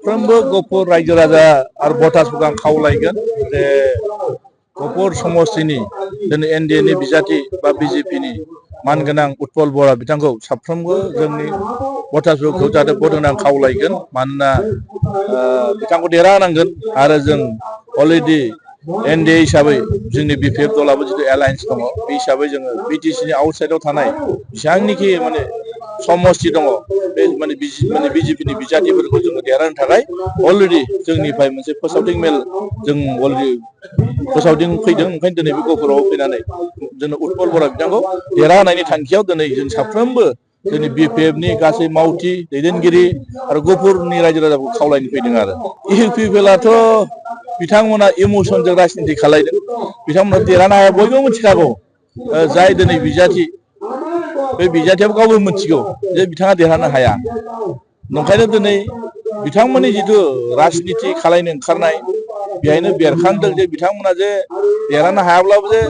साफ्रोमबो गफुर रायजो राजा आरो भटार्सफोरखौ आं खावलायगोन जे गफुर समष्टिनि दिनै एनडिए नि बिजाथि बा बिजेपि नि मानगोनां उत्पल बरा बिथांखौ साफ्रोमबो जोंनि भटार्सफोरखौ जाहाथे भट होनो आं खावलायगोन मानोना बिथांखौ देरहाहोनांगोन आरो जों अलरेडि एनडिए हिसाबै जोंनि बिपिएफ दलाबो जितु एलायन्स दङ बे हिसाबै जोङो बिटिसि नि आउटसाइडआव थानाय जेसेबांनिखि माने समष्टि दङ बे माने बिजेपि नि बिजाथिफोरखौ जोङो देरहानो थाखाय अलरेडि जोंनिफ्राय मोनसे फोसावदिं मेल जों अलरेडि फोसावदिं फैदों ओंखायनो दिनै बे गफुराव फैनानै जोंनो उत्पल बरा बिथांखौ देरहाहोनायनि थांखियाव दिनै जों साफ्रोमबो जोंनि बिपिएफ नि गासै मावथि दैदेनगिरि आरो गफुरनि रायजो राजाखौ खावलायनो फैदों आरो इउपिपिएलआथ' बिथांमोना इमसनजों राजनिति खालायदों बिथांमोना देरहानो हाया बयबो मिथिखागौ जाय दिनै बिजाथि बे बिजाथियाबो गावबो मिथिगौ जे बिथाङा देरहानो हाया नंखायनो दिनै बिथांमोननि जिथु राजनिति खालायनो ओंखारनाय बेहायनो बेरखांदों जे बिथांमोना जे देरहानो हायाब्लाबो जे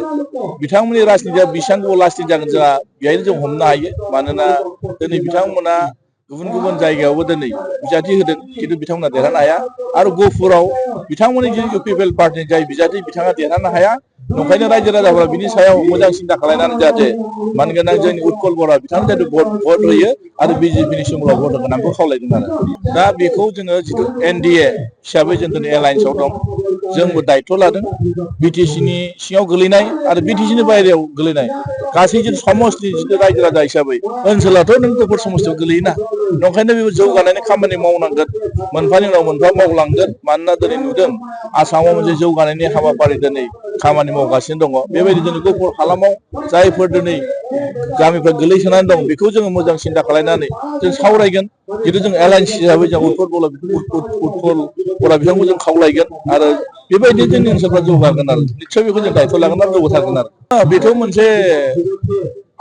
बिथांमोननि राजनितिया बेसेबां गोबाव लास्टिं जागोन जोंहा बेहायनो जों हमनो हायो मानोना दिनै बिथांमोना गुबुन गुबुन जायगायावबो दिनै बिजाथि होदों खिन्थु बिथांमोना देरहानो हाया आरो गफुराव बिथांमोननि जि इउपिपिएल पार्टिनि जाय बिजाथि बिथाङा देरहानो हाया नंखायनो रायजो राजाफोरा बिनि सायाव मोजां सिन्था खालामनानै जाहाथे मानगोनां जोंनि उत्पल बरा बिथाङा जाहाथे भट होयो आरो बिजेपि नि सोमोलाव भट होगोन आंखौ खावलायदों आरो दा बेखौ जोङो जिथु एनडिए हिसाबै जों दिनै एलायन्सआव दं जोंबो दायथ' लादों बिटिसि नि सिङाव गोलैनाय आरो बिटिसि नि बायहेरायाव गोलैनाय गासै जों समष्टि जिथु रायजो राजा हिसाबै ओनसोलाथ' नों गफुर समष्टियाव गोलैयोना नंखायनो बे जौगानायनि खामानि मावनांगोन मोनफानि उनाव मोनफा मावलांगोन मानोना दिनै नुदों आसामाव मोनसे जौगानायनि हाबाफारि दिनै खामानि मावगासिनो दङ बेबायदि दिनै गफुर हालामाव जायफोर दिनै गामिफ्रा गोलैसोनानै दं बेखौ जोङो मोजां सिन्था खालामनानै जों सावरायगोन जितु जों एलायन्स हिसाबै जों उत्पल बरा बिथांखौ जों खावलायगोन आरो बेबायदि जोंनि ओनसोलफ्रा जौगागोन आरो निस्सय बेखौ जों दायथ' लागोन आरो जौगाथारगोन आरो बेथ' मोनसे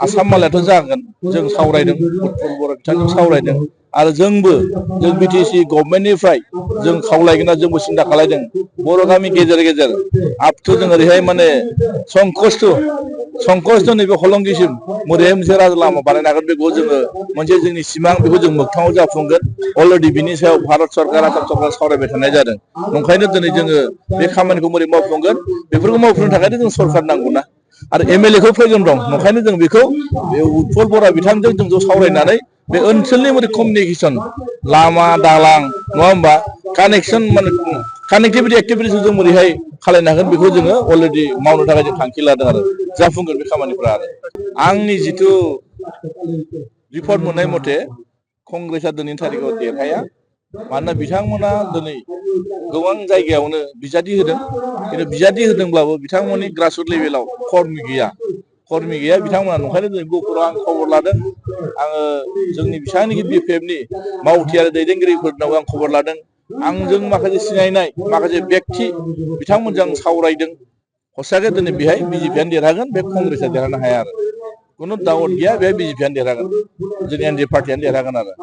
आसाम मालायाथ' जागोन जों सावरायदों उत्पल बरा बिथांजों सावरायदों आरो जोंबो जों बिटिसि गभर्नमेन्टनिफ्राय जों खावलायगोन जोंबो सिन्था खालायदों बर' गामि गेजेर गेजेर आपटु जों ओरैहाय माने संकस्त नैबे हलंगिसिम मोरैहाय मोनसे राजा लामा बानायनो हागोन बेखौ जोङो मोनसे जोंनि सिमां बेखौ जों मोगथाङाव जाफुंगोन अलरेडि बिनि सायाव भारत सरकार आसाम सरकार सावरायबाय थानाय जादों ओंखायनो दिनै जोङो बे खामानिखौ बोरै मावफुंगोन बेफोरखौ मावफुंनो थाखायनो जों सरकार नांगौना आरो एमएलए खौ फैगोन दं ओंखायनो जों बेखौ बे उत्पल बरा बिथांजों जों ज' सावरायनानै बे ओनसोलनि मोनसे कमिउनिकेसन लामा दालां नङा होमबा कानेक्सन माने कानेक्टिभिटि एक्टिभिटिसखौ जों बोरैहाय खालायनो हागोन बेखौ जोङो अलरेडि मावनो थाखाय जों थांखि लादों आरो जाफुंगोन बे खामानिफ्रा आरो आंनि जिथु रिपर्ट मोननाय मथे कंग्रेसआ दिनैनि थारिखआव देरहाया मानोना बिथांमोना दिनै गोबां जायगायावनो बिजाथि होदों खिन्थु बिजाथि होदोंब्लाबो बिथांमोननि ग्रासरुट लेभेलाव कर्मि गैया बिथांमोना नंखायनो दिनै गफुराव आं खबर लादों आङो जोंनि बिसांनिखि बिपिएफनि मावथि आरो दैदेनगिरिफोरनाव आं खबर लादों आंजों माखासे सिनायनाय माखासे बेक्ति बिथांमोनजों आं सावरायदों हसाके दिनै बेहाय बिजेपियानो देरहागोन बे कंग्रेसआ देरहानो हाया आरो खुनु डाउट गैया बेहाय बिजेपियानो देरहागोन जोंनि एनडिए पार्टियानो देरहागोन आरो